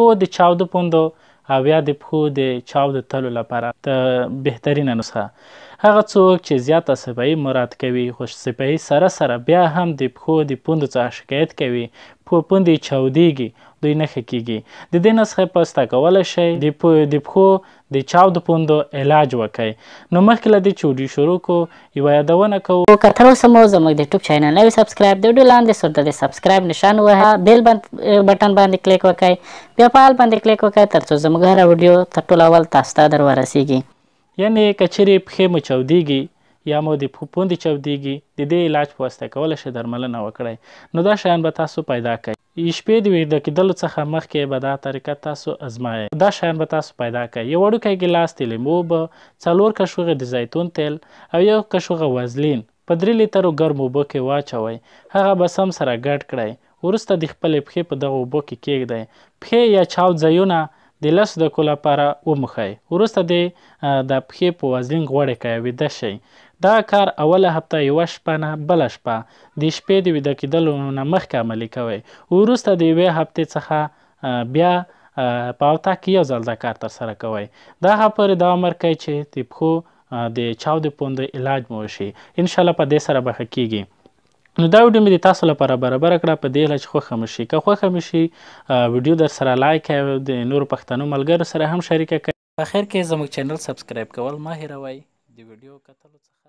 پښو د چاودو پوندو او یا د پښو د چاودو تلو لپاره بهترینه نسخه. هغه څوک چې زیاته سپاهي مراد کوي، خو سپاهي سره سره بیا هم د پښو د پوندو څخه شکایت کوي، پښو پوندې چاودیږي، دوی نه ښه کیږي، د دې نسخې په واسطه کولی شئ د پښو د چاودو پوندو علاج وکړئ. نو مخکې له دې چې ویډیو شروع کړو، یوه یادونه کوو. که تر اوسه مو زموږ د یوټیوب چینل نه وي subscribe، د ویډیو لاندې سور د subscribe نشان ووهئ، bell button باندې کلیک وکړئ، بیا په all باندې کلیک وکړئ ترڅو زموږ هره ویډیو تر ټولو اول تاسو ته در ورسیږي. یعنې که چیرې پښې مو چاودیږي یا مو د پښو پوندې چاودیږي، د دې علاج په واسطه کولی شئ درملنه وکړئ. نو دا شیان به تاسو پیدا کړئ. شپې د ویده کېدلو څخه مخکې به دا طریقه تاسو ازمایئ. دا شیان به تاسو پیدا کړئ: یو وړوکی ګیلاس د لیمو اوبه، 4 کشوغې د زیتون تېل او 1 کشوغه وازلین په 3 لیترو ګرمو اوبو کې واچوئ. هغه به سم سره ګډ کړئ. وروسته د خپلې پښې په دغو اوبو کې کیږدئ. پښې یا چاود ځایونه د 10 دقیقو لپاره وموښئ. وروسته د د پښې په وازلین غوړې کړئ او ویده شئ. دا کار اوله هفته یوه شپه نه بله شپه د شپې د ویده کېدلو نه مخکې عملي کوئ. وروسته د یوې هفتې څخه بیا په اوطاق کې یو ځل دا کار ترسره کوئ. دا هغه پورې دوام ورکوي چې د پښو د چاودې پوندو علاج مو وشي. انشاءالله په دې سره به ښه کیږي. نو دا ویډیو مې د تاسو لپاره برابره کړه، په دې هیله چې خوښه مو شي. که خوښه مو شي، ویډیو در سره like او د نورو پښتنو ملګرو سره هم شریکه کړئ. په اخر کې زموږ چینل subscribe کول مه هېروئ. د ویډیو کتلو څخه